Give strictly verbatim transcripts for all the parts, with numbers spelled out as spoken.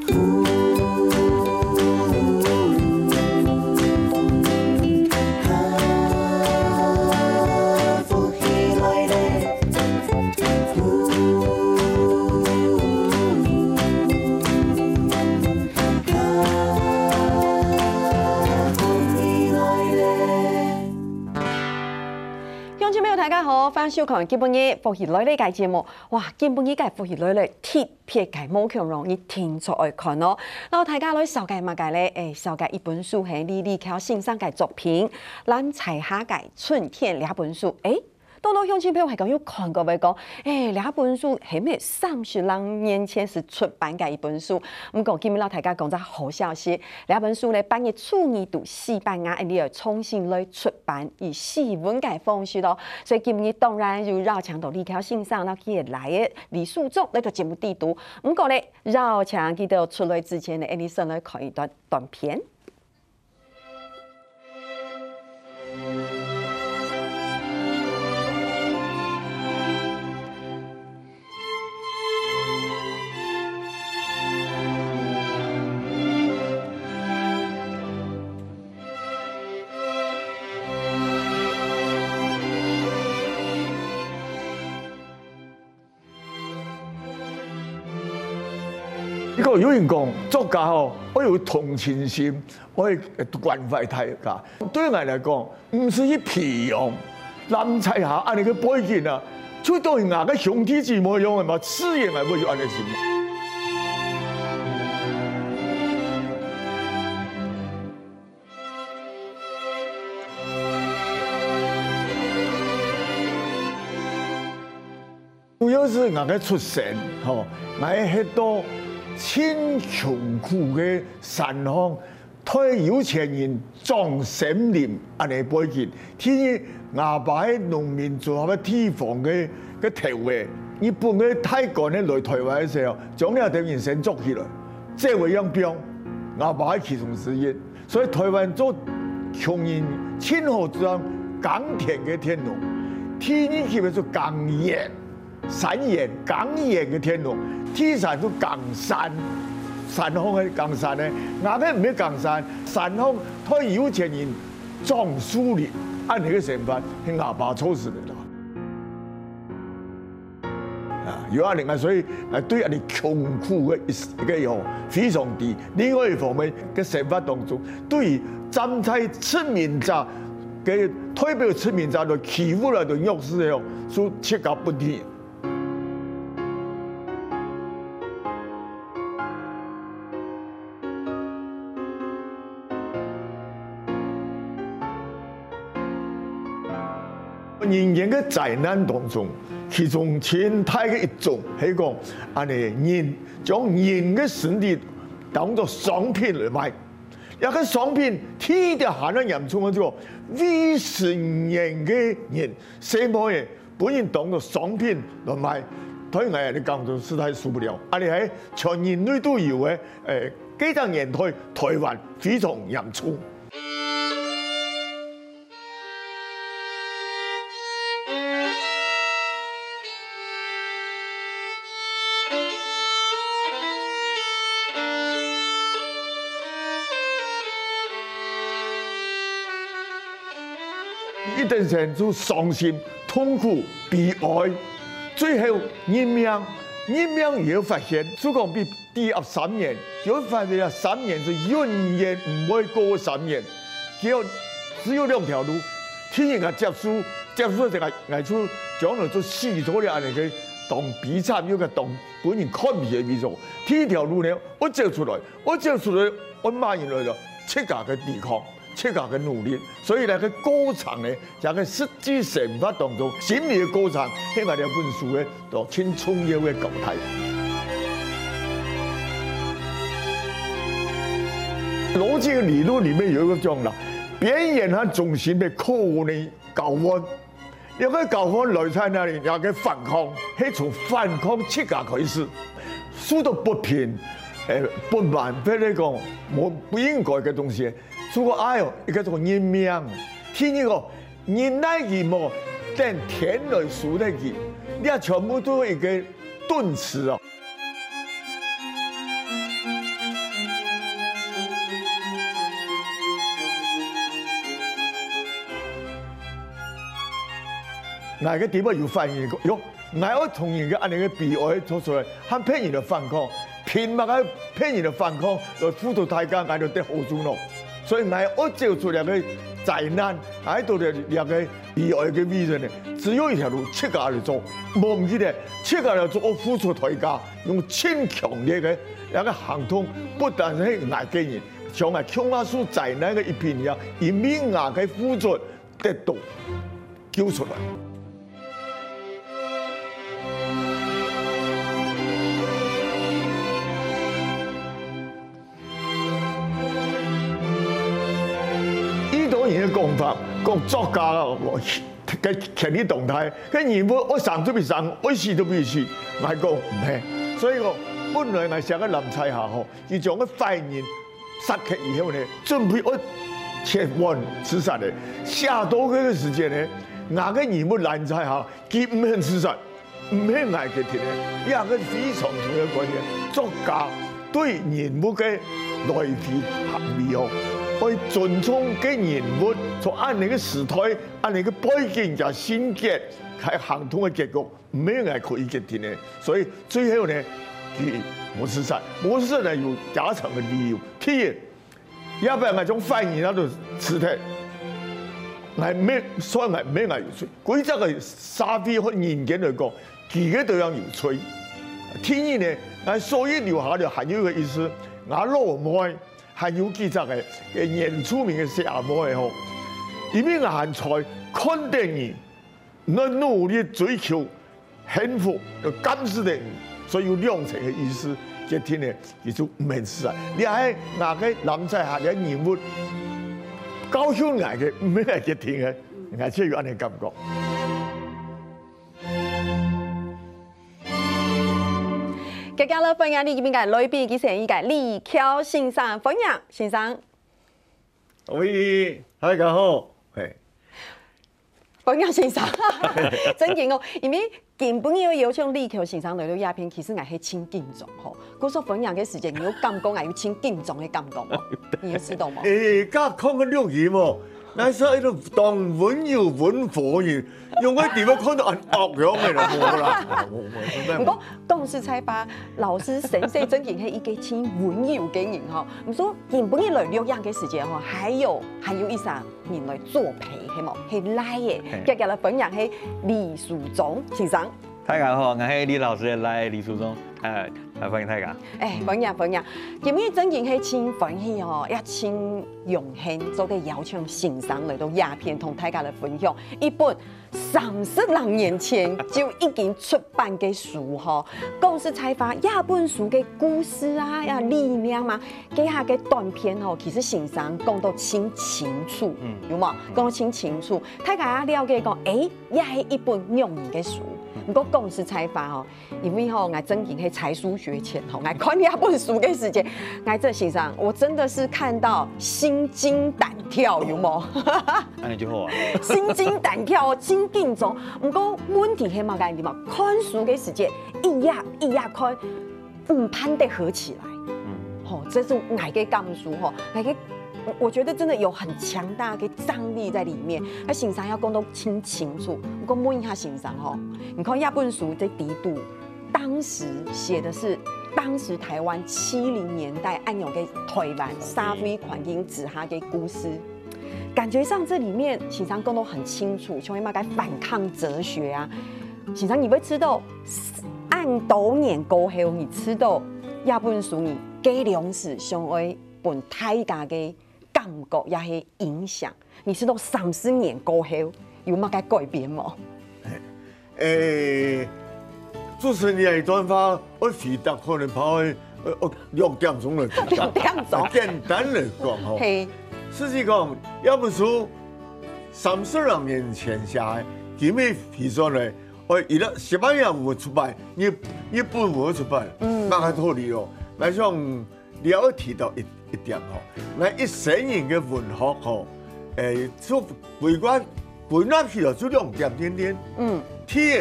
鄉親朋友，大家好，歡迎收看今晡日福氣來了个節目。哇，今晡日个福氣來了，特別个無共樣，你定著愛看哦。摎大家來紹介麼个咧？誒，紹介一本書，係李李喬先生个作品《藍彩霞个春天》這本書。誒， 當多鄉親朋友係講有看過會講，誒，這本書係毋係三十零年前就出版个一本書。毋過今日摎大家講隻好消息，這本書呢，八月初二在西班牙，佢又重新來出版，以戲文个方式咯。所以今日當然就邀請到李喬先生，摎佢个倈仔李澍中來到節目裡肚。毋過呢，邀請佢兜出來之前呢，𫣆俚先來看一段短片。 如果有人講，作家吼，愛有同情心，愛關懷大家。對𠊎來講，毋使去培養，藍彩霞恁樣个背景啊，就當𠊎个兄弟姊妹樣个嘛，自然𠊎會有恁樣个心。 主要係𠊎个出身，吼，𠊎係到盡窮苦个山項，在有錢人掌森林恁樣背景。第一，吾爸係農民組合个地方个，个頭仔，日本个大官仔來臺灣个時候，將這兜人先捉起來，做為樣兵，吾爸係其中之一。 所以臺灣做窮人盡好做耕田个田農，第二級个做耕員，山員，耕員个田農，第三做耕山，山項个耕山呢，𠊎兜毋係耕山，山項在有錢人種樹林，恁樣个生活係吾爸造就个啦。 啊，有恁樣啊，所以，啊，對恁樣窮苦个一，一个吼，非常低。另外一方面，个生活當中，對於站在殖民者，个代表殖民者來欺負來个弱勢个吼，就切割不離。 人間个災難當中，其中盡大个一種係講，恁樣人將人个身體當作商品來賣。這个商品第一條還較嚴重个就未成年个人，細妹仔，分人當作商品來賣。對𠊎來講，實在受不了。恁樣係全人類都有个，誒，該隻年代臺灣非常嚴重。 一等先就傷心、痛苦、悲哀，最後認命。認命以後發現，就講比 抵押三年，就發現啊，三年係永遠毋會過个三年。佢有，只有兩條路，第一𠊎接受，接受這个，𠊎就將來就死在這恁樣个當悲慘，又个當分人看毋起个位所。第二條路呢，愛走出來，愛走出來，愛麼人來了？自家个抵抗，自家个努力。所以呢，个過程呢， 這个實際生活當中，心理个過程，係𠊎這本書个當盡重要个交代。邏輯个理論裡面有一个講啦，邊緣和中心个可能交換，這个交換來在哪裡？這个反抗，係從反抗自家開始，受到不平、誒，不滿，或者講無，不應該个東西， 就講，哎喲，一个做認命，第二个，人來佢無，等天來收得佢，這全部都係一个頓詞哦。𠊎个地方有反應，講，喲，𠊎愛同人个恁樣个悲哀做出來，和別人來反抗，憑麼个別人來反抗，來付出代價，𠊎就得好處咯。所以𠊎愛走出這个災難，𠊎到這个悲哀个位置呢，只有一條路，自家來做。毋記得，自家來做，愛付出代價，用盡強烈个那个行動，不單係𠊎个人，像𠊎共下受災難个一片一樣，因為𠊎个付出得到 救出來。有兜人个講法，講作家个權力當大，該人物愛生就分生，愛死就分死，𠊎講毋係。所以講，本來𠊎寫个藍采霞吼，佢將个壞人 殺忒以後呢，準備愛切換自殺个。寫到該个時節呢，𠊎个人物藍采霞，佢毋肯自殺，毋係𠊎決定个，這个非常重要个觀念。作家對人物个來回合理哦，愛尊重該人物，從恁樣个時代、恁樣个背景、佢性格、佢行動个結果，毋係𠊎可以決定个。所以最後呢，佢無自殺，無自殺呢有加長个理由。第一， 這擺𠊎將壞人啊都辭忒，𠊎無，算𠊎無𠊎有罪。歸隻个社會和人間來講，佢个都樣有罪。第二呢，𠊎所以留下來還有一個意思，𠊎老妹還有幾隻个，个原住民个細阿妹吼，因為𠊎還在看等你， 愛努力追求幸福，要感謝等，所以有兩層个意思，決定呢，佢就毋肯自殺。這係𠊎个藍采霞个人物，教訓𠊎个，毋係𠊎決定个，𠊎就有恁樣感覺。今日來歡迎你今日个來賓，佢係一個李喬先生，歡迎先生。喂，大家好，嘿。 歡迎先生，正經哦，因為今晡日有邀請李喬先生來到這片，其實𠊎係盡緊張吼。故所歡迎个時節，你有感覺𠊎有盡緊張个感覺無？你有知道無？誒，剛看个錄音哦，𠊎係一種當溫柔溫和个人，用个地方看到恁惡樣个啦，無啦，無，無，實在無。毋過，講實在話，老師先生正經係一個盡溫柔个人吼。毋過今晡日來錄音个時節吼，還有，還有一儕 人來作陪，係無？係倈仔。嘿。今日來歡迎係李書忠先生。大家好，𠊎係李老師个倈仔李書忠，呃，來歡迎大家。誒，歡迎，歡迎。今日正經係盡歡喜吼，也盡榮幸做得邀請先生來到這片，同大家來分享一本三十零年前就已經出版个書吼。講實在話，這本書个故事啊，呀，理念啊， 該下个短篇吼，其實先生講到盡清楚，嗯。有無？講到盡清楚，大家也了解講，誒，這係一本仰般个書。毋過講實在話吼，因為吼，𠊎正經係才疏學淺吼，𠊎看這本書个時節，𠊎這先生，我真的是看到心驚膽跳，有無？恁樣就好啊。心驚膽跳哦，盡緊張。毋過問題係麼个，你知無？看書个時節，一頁一頁看， 毋盼得合起來。嗯。吼，這是𠊎个感受吼，𠊎个，我，我覺得真的有很強大的張力在裡面。那先生也講到盡清楚，毋過問一下先生吼，你看這本書个底肚，當時寫的是當時台灣七零年代恁樣个台灣社會環境之下个故事。 感覺上這裡面先生講到很清楚，像該麼个反抗哲學啊，先生你會知道恁多年過後，你知道這本書你該量時想愛分大家个感覺也係影響，你知道三十年過後有麼个改變無？ 誒，主持人，你這一段話，愛回答可能怕會，呃，呃，兩點鐘來回答。兩點鐘。簡單來講吼，嘿。實際講，這本書三十零年前寫个，今日提出來，愛一個西班牙文出版，日，日本文出版，嗯。蠻合理哦。𠊎想 你愛提到一，一點吼，𠊎一生人个文學吼，誒，就歸關歸納起來就兩點點點。嗯。第一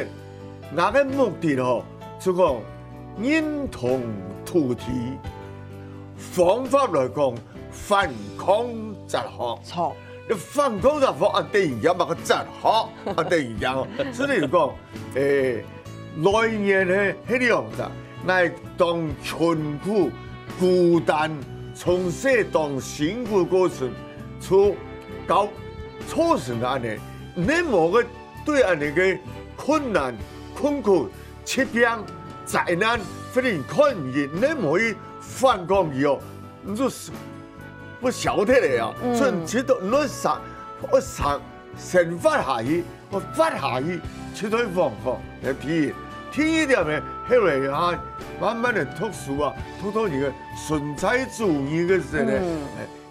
，𠊎个目的吼，就講認同土地，方法來講反抗哲學。著。你反抗个話，啊，等於講麼个哲學，啊，等於講，所以講，誒，來源係，係兩隻，𠊎當困苦、孤單，從細當辛苦過程，就到造成恁呢，你無个對恁呢个困難、困苦、疾病、災難，非常看毋起，你無去反抗佢哦，你就會消忒个啊，嗯。所以你都愛生，愛生，生活下去，愛活下去，就愛反抗。這第一。第二點呢，後來啊，慢慢个讀書啊，讀到一個存在主義个時候呢，嗯。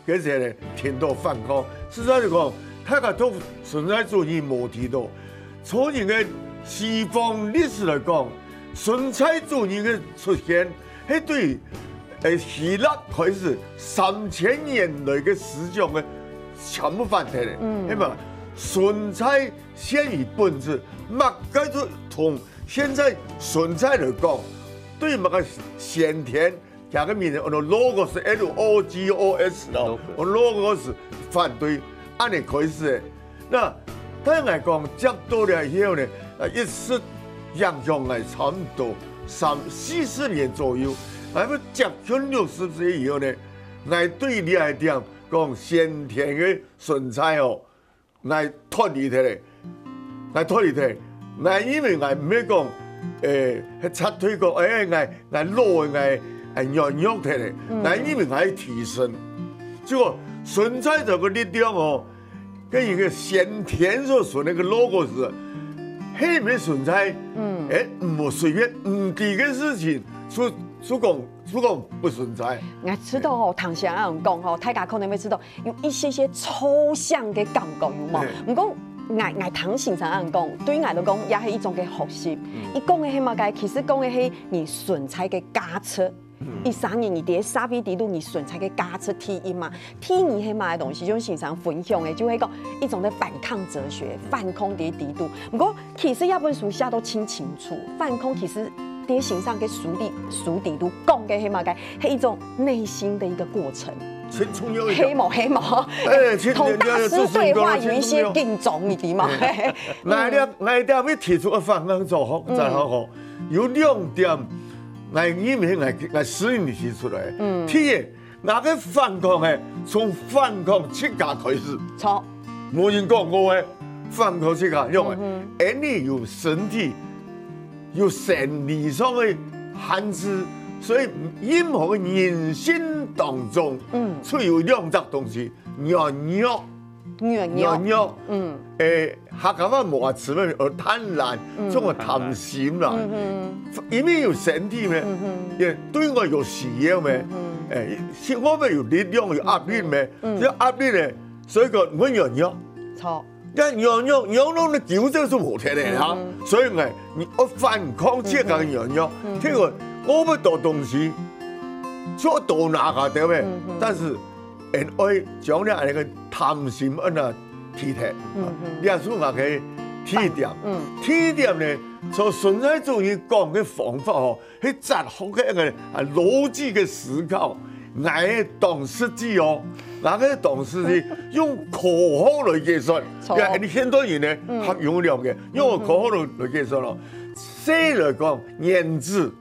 誒，个時候呢，聽到反抗。實在來講，大家讀存在主義無提到，從一個西方歷史來講，存在主義个出現， 係對，誒，希臘開始三千年來个思想个全部反忒个，嗯。係嘛？存在先於本質，麼个就同現在存在來講，對麼个先天，這個名字安到logos，L O G O S咯，logos。安到logos反對，恁呢開始个。 那，但係𠊎講接到了以後呢，啊，一直影響𠊎差毋多三四十年左右。𠊎要接近六十歲以後呢，𠊎對這一點講先天个存在哦，𠊎脫離忒咧，𠊎脫離忒。𠊎因為𠊎毋係講，誒，係絕對講，誒，𠊎，𠊎老了，𠊎，誒，軟弱忒咧。嗯。𠊎因為𠊎提升，結果存在這個力量哦， 跟一個先天所存个logos，係毋係存在？嗯。誒，毋好隨便毋知个事情，就，就講，就講不存在。𠊎知道吼，聽先生講吼，大家可能會知道有一些些抽象个感覺，有無？嘿。毋過，𠊎，𠊎聽先生恁講，對𠊎來講，也係一種个學習。嗯。佢講个係麼个？其實講个係你存在个價值。 一儕人你在社會底肚，你存在个價值第一嘛。第二係麼个東西？就像先生分享个，就係講一種个反抗哲學，反抗在底肚。毋過，其實這本書寫到真清楚，反抗其實在先生个書裡，書底肚講个係麼个？係一種內心个一個過程。真重要一點。係無？係無？誒，真同大師對話有一些緊張，你知嗎？嗯。𠊎這，𠊎這位提出个反抗哲學，哲學吼， 有兩點，𠊎認為𠊎，𠊎私人提出來。嗯。第一，𠊎个反抗係從反抗自家開始。著。無人講𠊎个反抗自家，因為嗯哼。𠊎有身體，有生理上个限制，所以任何个人性當中，嗯。就有兩隻東西，軟弱 軟弱。軟弱。嗯。誒，客家話無啊，詞彙，呃，貪婪，嗯。這種貪心啦。嗯哼。因為有身體咩，嗯哼。也對外有需要咩，嗯哼。誒，係外面有力量，有壓力咩，嗯。有壓力咧，所以講會軟弱。著。該軟弱，軟弱个糾正係無忒个啊。嗯哼。所以呢，你愛反抗自家个軟弱，嗯哼。結果我愛多東西，就多拿下，對不對？嗯哼。但是 恩愛將這恁呢个貪心恁呢提忒。嗯哼。這係𠊎个第一點。嗯。第二點呢，從存在主義講个方法吼，係哲學个恁个啊邏輯个思考，𠊎个當實際哦，𠊎个當實際用科學來解釋。著。你看，你現代人呢，嗯。較有了解，用科學來，來解釋咯。細來講，原子，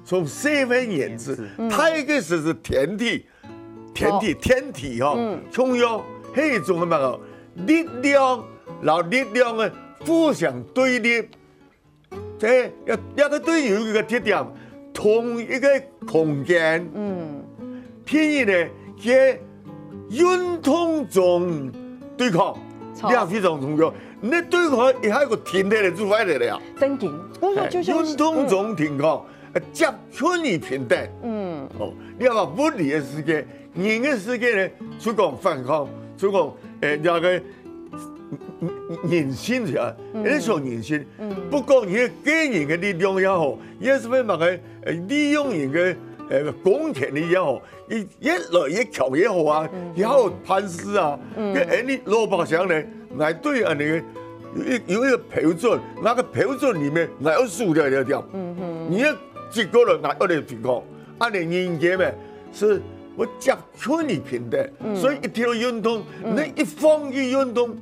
從細个原子，原子。嗯。大个時係天體， 天體，著。天體吼，嗯。共樣係一種个麼个？力量，摎力量个互相對立。這，這，這个對有一个特點，同一个空間。嗯。第二呢，佢運動中對抗，著。這非常重要。你對抗一下个停忒咧，就壞忒咧啊。真緊，毋過就像，誒，運動中停抗，嗯。 呃，接近於平等。嗯。哦，你看物理个世界，人个世界呢，就講反抗，就講，誒，這个人性是啊，嗯。人性。嗯。不過你个個人个力量也好，也係會麼个，呃，利用人个，呃，公權力也好， 佢越來越強越好啊，嗯。也好辦事啊。嗯。該恁呢老百姓呢，𠊎對恁呢有一，有一个標準，該个標準裡面，𠊎愛輸了了了。嗯哼。你愛接過來，𠊎愛來對抗。恁呢人間呢，係會接近你平等，所以一定要運動，你一放棄運動，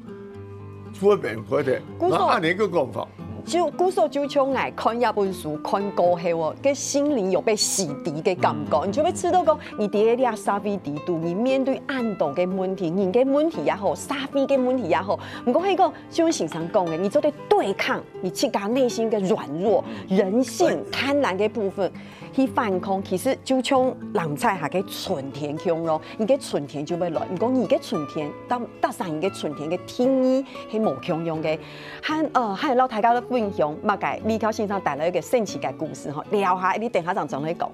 就會變壞的。故所，恁樣个講法。就故所就像𠊎看這本書看過後哦，个心靈有被洗滌个感覺，你就會知道講，你在這社會裡肚，你面對恁多个問題，人个問題也好，社會个問題也好，毋過係講，就像先生講个，你做得對抗你自家內心个軟弱、人性、貪婪个部分。 去反抗，其實就像藍采下个春天共樣咯，你个春天就會來。毋過你个春天，搭，搭上你个春天个定義係無共樣个。還，呃，還有摎大家來分享，麼个李喬先生帶來一個神奇个故事吼，聊下，你等下正轉來講。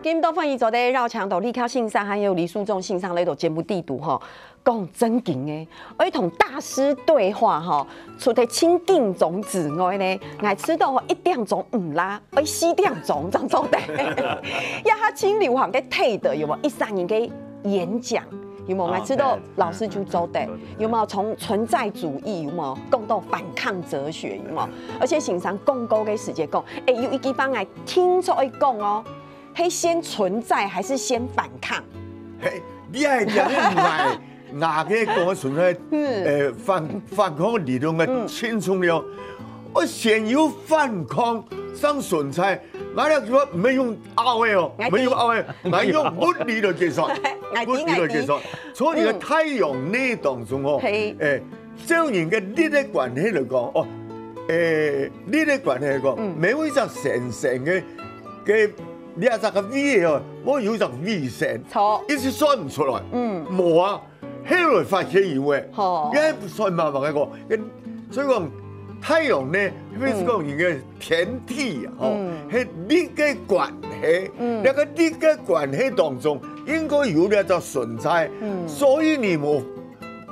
今晡日歡迎做得邀請到李喬先生，還有李淑忠先生來到節目裡肚吼，講正經个，愛同大師對話吼，除忒盡緊張之外呢，𠊎知道吼一點鐘毋罅，愛四點鐘正做得。這下盡流行个TED有無？一儕人个演講 有無？哦，𠊎知道老師就做得，對，對，對，對。有無？從存在主義有無？講到反抗哲學有無？而且先生講過个時節講，欸，有一句話𠊎定著愛講哦，係先存在還是先反抗？嘿，你還講你買，拿个講个存在，嗯。呃，反，反抗理論个清楚了。嗯。我先有反抗，上存在， 𠊎這句話毋係用拗个哦，𠊎知。毋係用拗个，𠊎用物理來計算，𠊎知，物理來計算。𠊎知。從你个太陽系當中哦，嗯。嘿。欸，照人个力个關係來講，哦，欸，力个關係來講，嗯。每一隻星星个，个這隻个位哦，𠊎有一隻衛星，著。一直算毋出來。嗯。無啊， 後來發現有誒，吼。也毋算慢慢个講，所以講太陽呢，毋係講一個天體啊，吼，嗯。係力个關係，嗯。那個力个關係當中，應該有那隻存在，嗯。所以你無，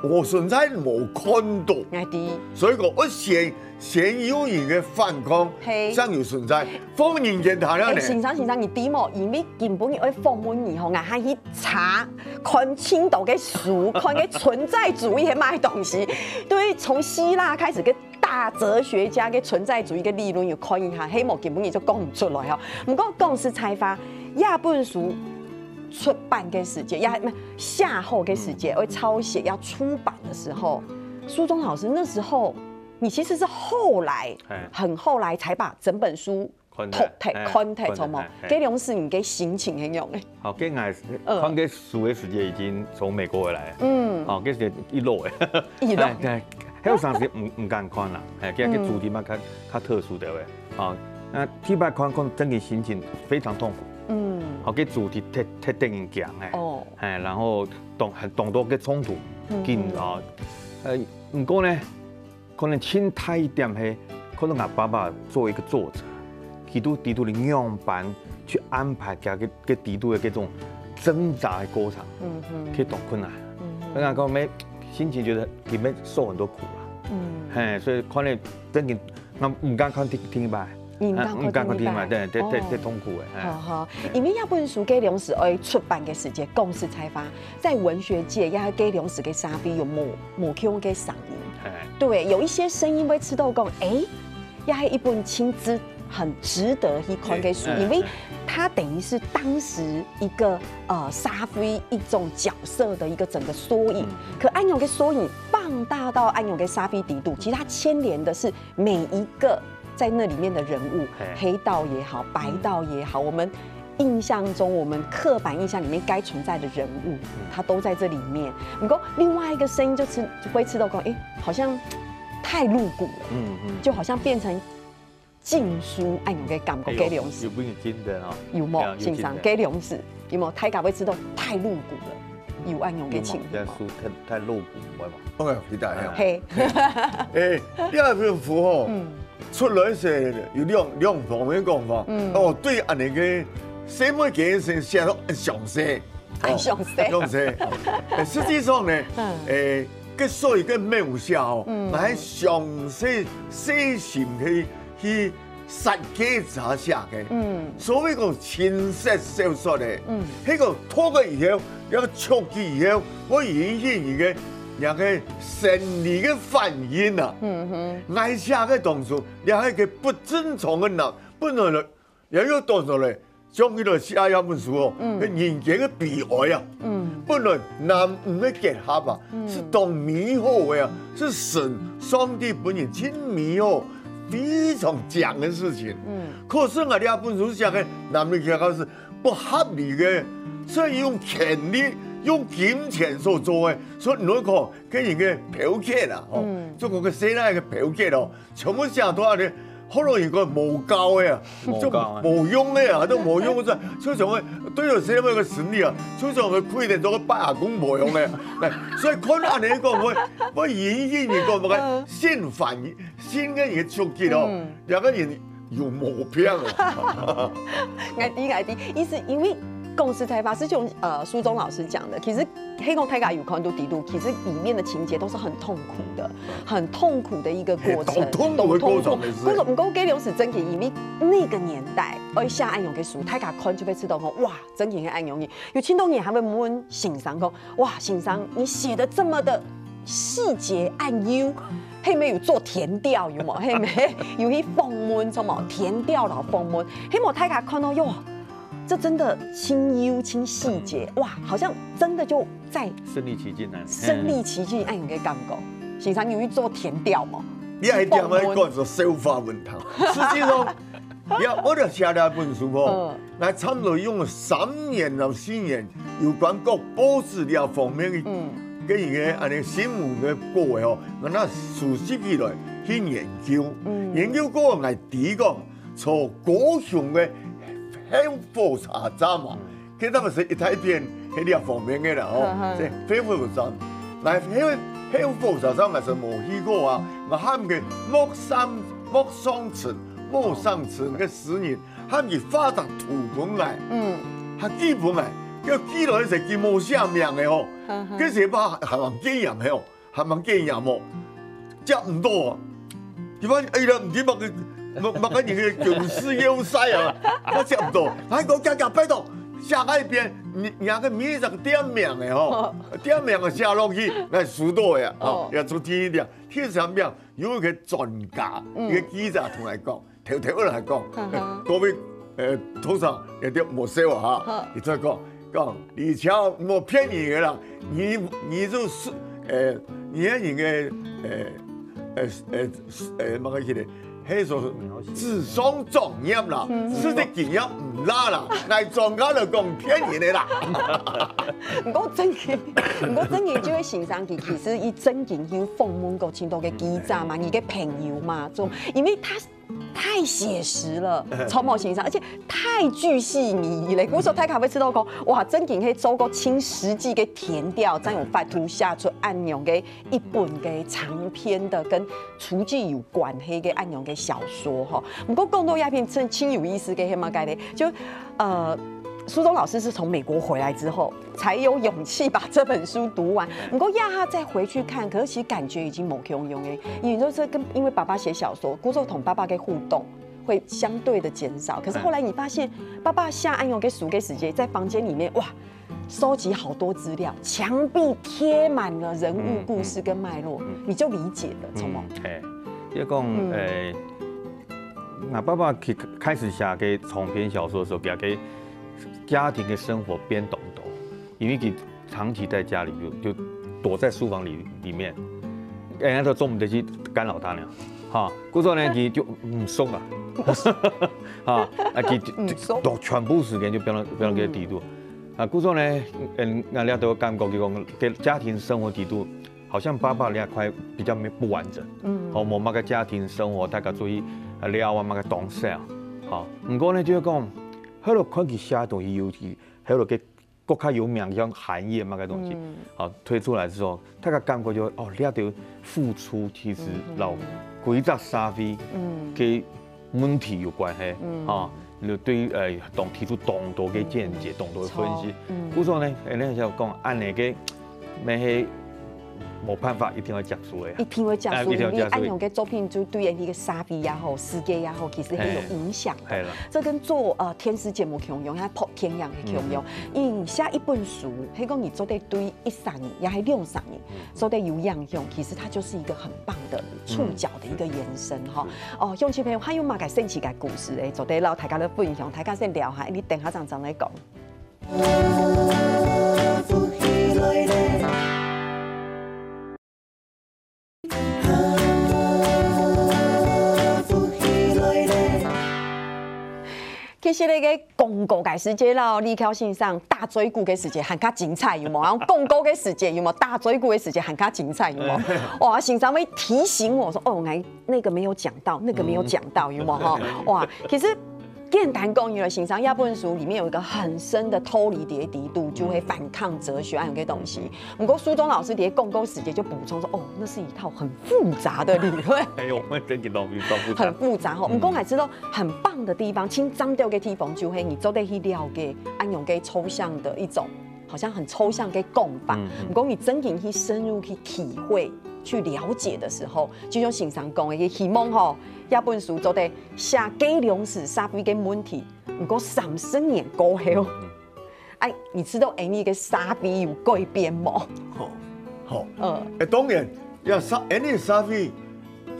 無存在無看到，𠊎知。所以講，我先，先有一個反抗，嘿。正有存在，放人間他了呢。欸，先生，先生，你知無？因為今晡日愛訪問你吼，𠊎還去 查，看盡多个書，看个存在主義係麼个東西。對，從希臘開始，个大哲學家个存在主義个理論有看一下，係無根本你就講毋出來吼。毋過講實在話，這本書出版个時節，也，毋，寫好个時節，愛抄寫，要出版的時候，淑忠老師，那時候你其實是後來，欸。很後來才把整本書 看忒，看忒，欸，看忒，看忒，著無？欸，欸。該當時你个心情係仰仔？好，該𠊎，嗯。看該書个時節已經從美國回來了。嗯。好，該時節已老了。已老。欸，對，還有當時毋，毋敢看啦，欸，該，該主題嘛較，較特殊个喂。好，該第一擺看，看真个心情非常痛苦。嗯。好，該主題忒，忒得人驚欸。哦。欸，然後當，當多个衝突，嗯，緊，嗯。啊，呃，毋過呢， 可能盡大一點係，可能𠊎爸爸作為一個作者，佢都，佢都仰般去安排佢个，个裡肚个這種掙扎个過程，嗯哼。其實當困難。嗯哼。所以講，每，心情覺得裡面受很多苦啦。嗯。嘿，所以可能真的，𠊎毋敢看第，第二擺。你毋敢看，啊，毋敢看第二擺，第二擺。對，對，對，哦。對，痛苦的，嘿。好，好。對。因為這本書該當時愛出版个時節，講實在話， 在文學界，也係該當時个社會有無，無共个聲音。嘿。對，有一些聲音會知道講，欸，也係一本真值，很值得去看个書，嘿，因為它等於是當時一個，呃，社會一種角色的一個整個縮影。嗯。可恁樣个縮影放大到恁樣个社會裡肚，其實它牽連的是 每一個在那裡面的人物，嘿。黑道也好，白道也好，嗯。我們印象中，我們刻板印象裡面該存在的人物，嗯。他都在這裡面。不過另外一個聲音就知，就會知道講，欸，好像太露骨了，嗯，嗯。就好像變成禁書恁樣个感覺，欸，有，該當時。有不一定的哦。有無？對啊，有真的。先生，該當時，有無？大家會知道太露骨了，有恁樣个情形無？有無？這書太，太露骨，有無？OK，回答一下。嘿。欸，第二篇符號，嗯。 出來時有兩，兩方面講法。嗯。哦，對恁樣个細妹个先寫到恁詳細。恁詳細。哦，詳細。欸，實際上呢，嗯。欸，个所以个描寫哦，嗯。還詳細細心去，去設計者寫个，嗯，所謂講情色小說个，嗯，迄个讀个以後，要讀佢以後，會引起你个，你个生理个反應啊。嗯哼，𠊎寫个當初，你还个不正常个人，本来也有多少嘞，像佢个寫一本书哦，嗯，人间个悲哀啊，嗯，本来男女个结合啊，嗯，是当美好个啊，是神上帝本人真美好，非常讲个事情。嗯，可是啊，这本书写个男女结合是不合理个，所以用权力、用金钱所做个，所以你看，跟人个剽窃啦，吼，嗯，中国个现在个剽窃哦，全部写出来个，好容易个无教个啊，无教啊，就无用个啊，都无用个，就全部都有社会个神力啊，就全部亏点做个拜阿公无用个，哎，所以看安尼讲会，会引起你讲个，嗯，心烦，心个一个触及哦，嗯，两个人有毛病啊。，𠊎知，𠊎知，意思因为公司开发是像呃苏中老师讲的，其实黑公太太有看都底肚，其实里面的情节都是很痛苦的，很痛苦的一个过程，很痛苦的过程，可是毋过该种是真个，因为那个年代，而下暗涌个书，大家看就会知道说，哇，真个个暗涌，有青少年还会问先生讲，哇，先生，你写的这么的细节暗幽。 係無有做田調有無？係無有去訪問，做無田調摎訪問？係無大家看到喲，這真的清幽清細節，哇，好像真的就在身臨其境啊，身臨其境，恁樣个感覺。先生有去做田調無？你還點來講是消化文堂，實際上，呀，我就寫了本書吼，嗯，來差不多用了三年到四年，有關各報紙這方面的，嗯，跟一个安尼新聞个稿个吼，𠊎拿收集起來去研究，嗯，研究過來知講，坐高雄个火車站啊，佢當時一大片係這方面个啦吼，這火車站，來火火車站𠊎係無去過啊，𠊎喊个莫上莫上層，莫上層个詩人。 喊佢畫張圖分𠊎，嗯，還寄分𠊎，叫寄來時佢無寫名个吼，該時嘛還蠻驚人个吼，還蠻驚人無，接毋到啊。佢講哎呀，毋知麼个麼麼个人个僥倖僥倖啊，我接毋到，還講遽遽拜託，寫該一遍，你你个名字店名个吼，店名个寫落去，來收到个啊，哦，也出第一條，第三條有一个專家，一个記者同𠊎講。 偷偷來講，各位，呃，通常有點無笑啊哈。佢就講，講李喬，莫騙人个啦，你你就是，呃，你个人个，呃，呃呃呃，麼个去咧？係說智商專業啦，實際經驗毋罅啦，來專家來講騙人个啦。毋過正經，毋過正經就係先生佢其實佢正經有訪問過真多个記者嘛，你个朋友嘛，做，因為他 太寫實了，超冒形象，而且太巨細靡遺了。故所大家會知道講，哇，正經係做過盡實際个田調，正有法度寫出恁樣个一本个長篇的跟廚具有關係个恁樣个小說吼。毋過講到這篇真盡有意思个，係麼个咧？就呃，蘇中老師是從美國回來之後，才有勇氣把這本書讀完。毋過這下再回去看，可是其實感覺已經無共樣了。也就是跟因為爸爸寫小說，故所同爸爸个互動會相對的減少。可是後來你發現，爸爸寫恁樣个書个時節，在房間裡面，哇，收集好多資料，牆壁貼滿了人物故事跟脈絡，你就理解了，從某。嗯，係，就講，誒，𠊎爸爸開開始寫个長篇小說个時候，佢个家庭个生活變當多，因為佢 長期在家裡就就躲在書房裡裡面，人家都做毋得去干擾他了，哈。故所呢，佢就毋熟啊，哈，啊佢就都全部時間就放到放到佢个底肚，啊，故所呢，嗯，𠊎這都感覺佢講，个家庭生活底肚，好像爸爸那塊比較沒不完整，嗯，好，無麼个家庭生活，大家出去啊尞啊，麼个東西啊，好，毋過呢，就係講，後來看佢寫个東西，尤其後來个 國家有名像行業麼个東西，好推出來之後，大家感覺就哦，這兜付出其實摎規隻社會个問題有關係，哈，就對呃，當提出當多个見解，當多个分析。故所呢，恁樣想講，恁樣个，乜係無辦法，一定愛接受个啊。一定會接受，哎，一定要接受。因為恁樣个作品就對𠊎个社會也好，世界也好，其實很有影響的。嘿。係啦。這跟做，呃，電視節目共樣，像拍電影个共樣。嗯。你寫一本書，係講你做得對一儕人，也係兩儕人，嗯。做得有影響，其實它就是一個很棒的觸角的一個延伸哈。嗯。哦，鄉親朋友，還有麼个神奇个故事誒，做得摎大家來分享，大家先尞下，你等下正正來講。 其實該个廣告个時節摎李喬先生打嘴鼓个時節還較精彩，有無？然後廣告个時節有無？打嘴鼓个時節還較精彩，有無？哇，先生會提醒𠊎說：「哦，𠊎那個沒有講到，那個沒有講到，有無？」哈，哇，其實 簡單講，原來先生這本書裡面有一個很深的道理在裡肚，就係反抗哲學恁樣个東西。毋過蘇東老師在廣告時節就補充說：「哦，那是一套很複雜的理論。」哎喲，𠊎真个老師當複雜。很複雜吼。嗯。毋過還知道很棒的地方，盡讚个地方就係你做得去了解恁樣个抽象的一種，好像很抽象个講法。嗯，嗯。毋過你真正去深入去體會、去了解的時候，就像先生講个，希望吼，這本書做得 寫該量時社會个問題，毋過三十年過後，嗯。哎，你知道𠊎俚个社會有改變無？好，好。嗯。誒，當然，這社，𠊎俚社會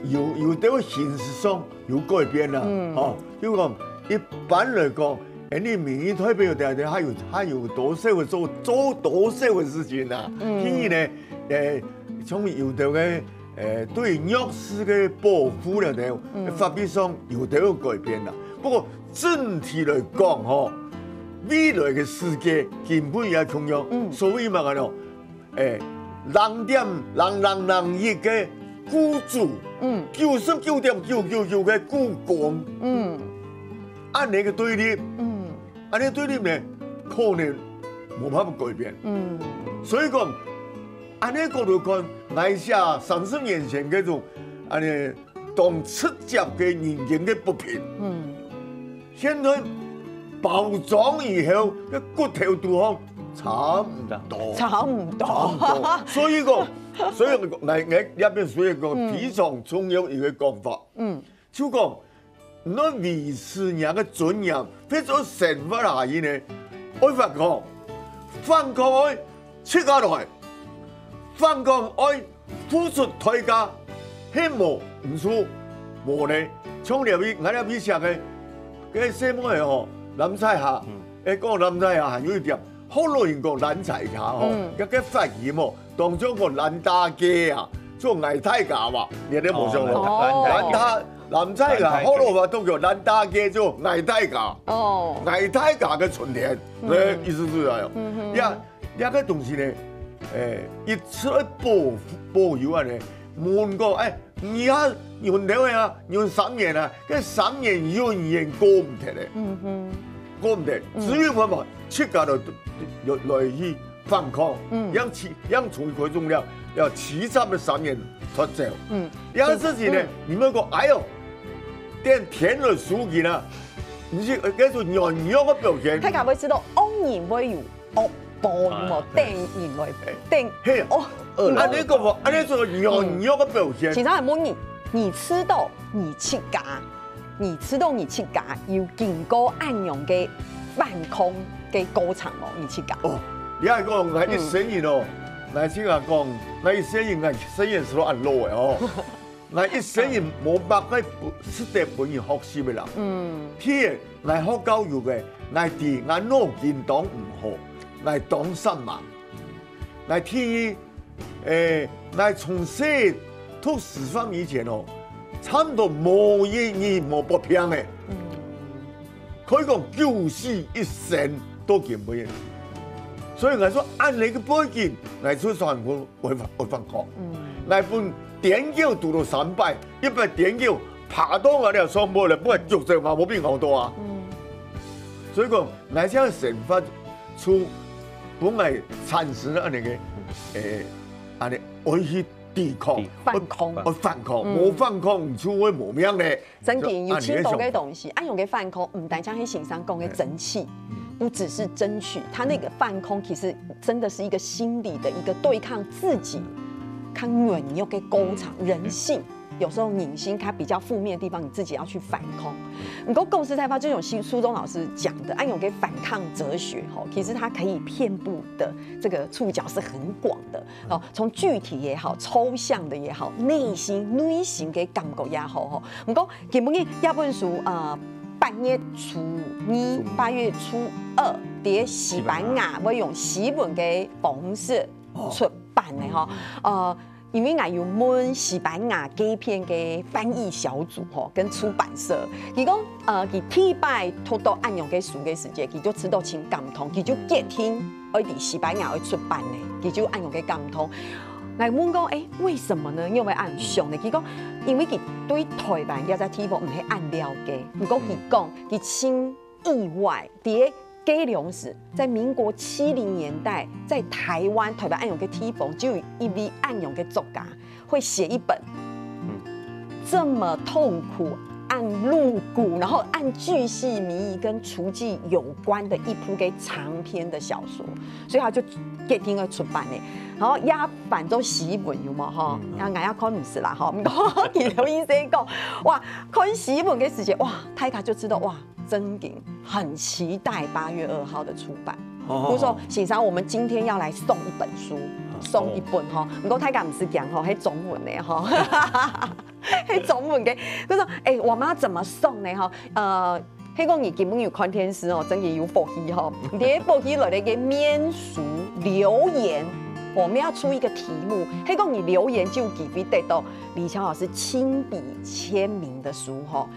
有，有兜形式上有改變啦。嗯。吼，就講一般來講，𠊎俚民意代表定定還有，還有多少个做，做多少个事情啊。嗯。第二呢，誒，像有兜个 誒，對弱勢个保護了呢，嗯。法律上有兜有改變啦。不過整體來講吼，未來个世界根本也共樣。嗯。所以嘛，講咯，誒，零點零零零一个雇主，嗯。九十九點九九九个雇工，嗯。恁樣个對立，嗯。恁樣對立呢，可能無辦法改變。嗯。所以講， 恁樣角度看，𠊎寫三十年前該種恁樣當直接个人間个不平，嗯。現在包裝以後，个骨頭肚項差毋多。差毋多。差毋多。所以講，所以𠊎，𠊎這片所以講，嗯。非常重要一個講法。嗯。就講， 你愛維持若个尊嚴，或者生活下去呢，愛反抗，反抗愛自家來，反抗愛付出代價，係無，毋係無呢。像這位，𠊎這位寫个，該細妹仔吼，藍采霞，嗯。誒，講藍采霞還有一點，學老人講藍采霞吼，嗯。該个發音哦， 當中講藍大姐啊，就𠊎大家嘛，你都無想過。哦。藍大，藍采霞，藍采姐。學老話都叫藍大姐，就𠊎大家。哦。𠊎大家个春天，嗯。誒，意思係恁樣。嗯哼。呀，這个東西呢，誒，一直愛保，保有恁樣。問過，誒，你啊，忍了啊，忍三年啊，該三年永遠過毋忒咧。嗯哼。過毋忒，嗯。只有辦法，自家來，來，來去 反抗，嗯。讓其，讓除開重量，要欺詐个三年脫罪。嗯。這个事情呢，嗯。你莫講，哎喲，等天來收佢啦，你係，呃，該種軟弱个表現。大家會知道，惡人會有惡報，有無？啊。等人來，哎。等，嘿，哦，呃，恁樣講法，恁樣做軟弱个表現。嗯。先生還問你，你知道你自家 你知道你自家有經過恁樣个反抗个過程無？你自家？哦，你愛講，𠊎一生人哦，嗯。𠊎自家講，𠊎一生人，𠊎一生人係恁老个哦。𠊎一生人無麼个不，值得分人學習个啦。嗯。第一，𠊎學教育个，𠊎知，𠊎腦筋當毋好，𠊎當散漫。𠊎第二， 誒，𠊎從細讀師範以前哦，差毋多無一日無發病个。嗯。可以講九死一生到今晡日。所以𠊎說，恁樣个背景，𠊎出山會，會反，會反抗。嗯。𠊎分癲狗堵到三擺，一擺癲狗爬到𠊎這上背來，分𠊎逐隻嘛，無比較多啊。嗯。所以講，𠊎這樣生活 就分𠊎產生恁樣个，誒，恁樣愛去抵抗，反抗。愛反抗，嗯。無反抗，你就會無命咧。真的，有盡多个東西，恁樣个反抗，毋單淨係先生講个爭取，嗯。不只是爭取，他那個反抗其實真的是一個心理的一個對抗自己較軟弱个高潮，人性。有時候人性它比較負面的地方，你自己要去反抗。毋過講實在話，就像蘇蘇東老師講的，恁樣个反抗哲學吼，其實它可以遍布的這個觸角是很廣的哦。從具體也好，抽象的也好，內心內心个感覺也好吼。毋過今晡日這本書，呃，八月初二，八月初二，在西班牙會用西文个方式出版的吼。呃，因為𠊎有問西班牙該片个翻譯小組吼，跟出版社，佢講，呃，佢第一擺讀到恁樣个書个時節，佢就知道真感動，佢就決定愛在西班牙愛出版呢，佢就恁樣个感動。𠊎問講，誒，為什麼呢？因為恁想呢？佢講，因為佢對台灣這隻地方毋係恁了解，毋過佢講，佢真意外，在該量時，在民國七零年代，在台灣，台灣恁樣个地方，就有一位恁樣个作家，會寫一本這麼痛苦、恁露骨，然後恁巨細靡遺跟廚具有關的一部个長篇的小說，所以他就決定要出版呢。然後也翻做西文有無吼？啊，𠊎也看毋識啦吼。毋過佢就意思講，哇，看西文个時節，哇，大家就知道哇， 真經很期待八月二號的出版。哦。比如說，先生，我們今天要來送一本書，送一本吼。毋過大家毋使驚吼，係中文个吼，係中文个。佢說，誒，我們要怎麼送呢？吼，呃，係講你今晡日有看電視哦，真經有福氣吼。你个福氣來了个免書留言，我們要出一個題目，係講你留言就有機會得到李喬老師親筆簽名的書吼。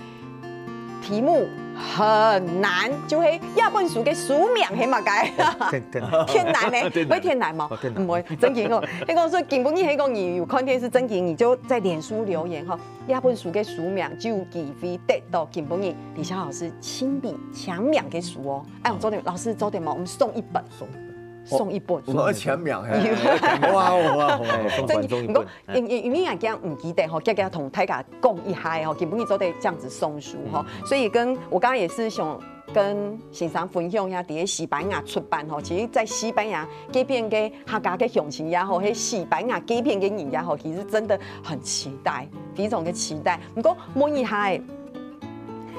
題目很難，就係這本書个書名係麼个？天，天，天難呢？會天難無？毋會，真經哦。係講說，今晡日係講你有看電視，真經你就在臉書留言吼，這本書个書名就有機會得到今晡日李喬老師親筆簽名个書哦。哎，𠊎做得，老師做得無？𠊎等送一本，送一本。𠊎等簽名，嘿，哇，哇，哇，送一本，真經，送一本。毋過，因，因，因為𠊎驚毋記得吼，遽遽同大家講一下吼，今晡日做得恁樣送書吼。所以跟，我剛剛也是想跟先生分享一下，在西班牙出版吼，其實在西班牙這片个客家个鄉親也好，係西班牙這片个人也好，其實真的很期待，非常的期待。毋過問一下，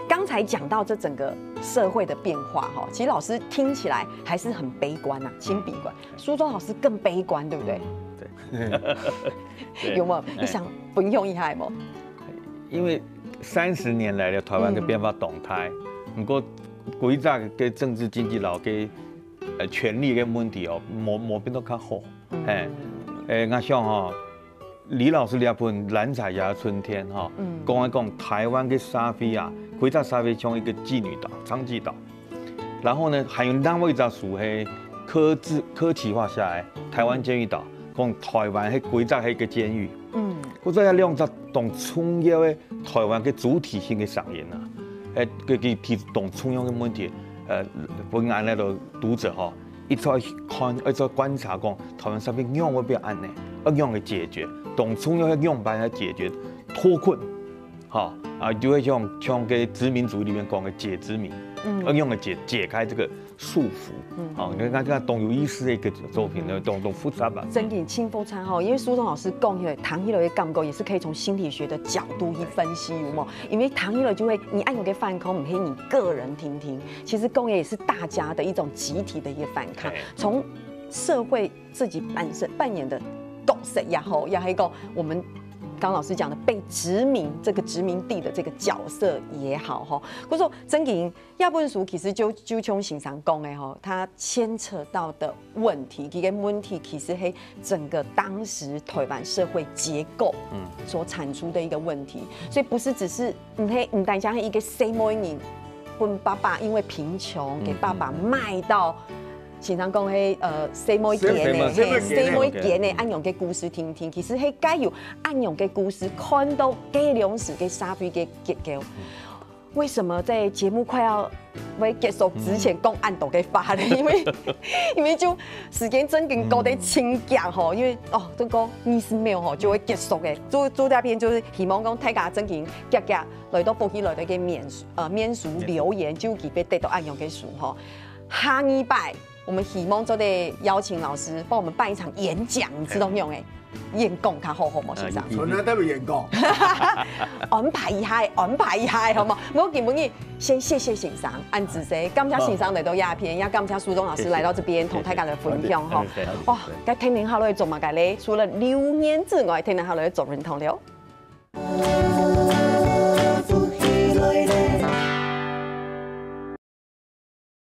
剛才講到這整個社會的變化吼，其實老師聽起來還是很悲觀啊，真悲觀。蘇東老師更悲觀，對不對？對。有沒有？你想分享一下無？因為三十年來个台灣个變化當大，毋過歸隻个政治經濟摎个，呃，權力个問題哦，無，無變到較好。嘿，誒，𠊎想吼，李老師這本《藍彩霞的春天》吼，講一講台灣个社會啊，歸隻社會像一個妓女島、娼妓島。然後呢，還有另外一隻書係客製、客製化下來，《台灣監獄島》，講台灣係歸隻係一個監獄。嗯，故所這兩隻當重要个台灣个主體性个聲音啊，誒，佢佢提當重要个問題，呃，分𠊎等个讀者吼， 一再看，一再觀察講，台灣社會仰會變恁呢？愛仰會解決？當重要愛仰般來解決？脫困，吼，啊，就會像，像个殖民主義裡面講个解殖民，嗯。愛仰會解，解開這個束縛，嗯。吼，你看，看當有意思个一個作品呢，當，當複雜吧。真个真複雜吼，因為蘇東老師講起來，聽起來个感覺也是可以從心理學的角度去分析，有無？因為聽起來就會，你恁樣个反抗，毋係你個人定定， 其實講个也是大家的一種集體的一個反抗，從社會自己本身扮演的角色也好，也還有一個我們剛老師講的被殖民，這個殖民地的這個角色也好，吼。可是說真經，這本書其實就，就像先生講个吼，它牽扯到的問題，這個問題其實係整個當時台灣社會結構，嗯。所產出的一個問題，所以不是只是，嗯，係，毋單淨係一個細妹人 分爸爸因為貧窮，給爸爸賣到，先生講係，呃，細妹間个，細妹間个，嘿，細妹間个恁樣个故事定定。其實係該有恁樣个故事，看到該量時个社會个結構。為什麼在節目快要會結束之前講恁多个話呢？因為，因為就時間真經過得真遽吼，因為，哦，這個二十秒吼就會結束个。做，做這片就是希望講大家真經遽遽來到福氣來到个面 呃，面書留言就有機會得到恁樣个書吼。下禮拜我们希望做得邀请老师帮我们办一场演讲，你知道那种哎，演讲较好，好吗，先生？从来都没演过。安排一下，安排一下，好吗？我今晡日先谢谢先生，恁仔细，感谢先生来到这片，也感谢苏忠老师来到这边，同大家来分享哈。哇，该天天好了做嘛，该嘞，除了留言之外，天天好了做运动了。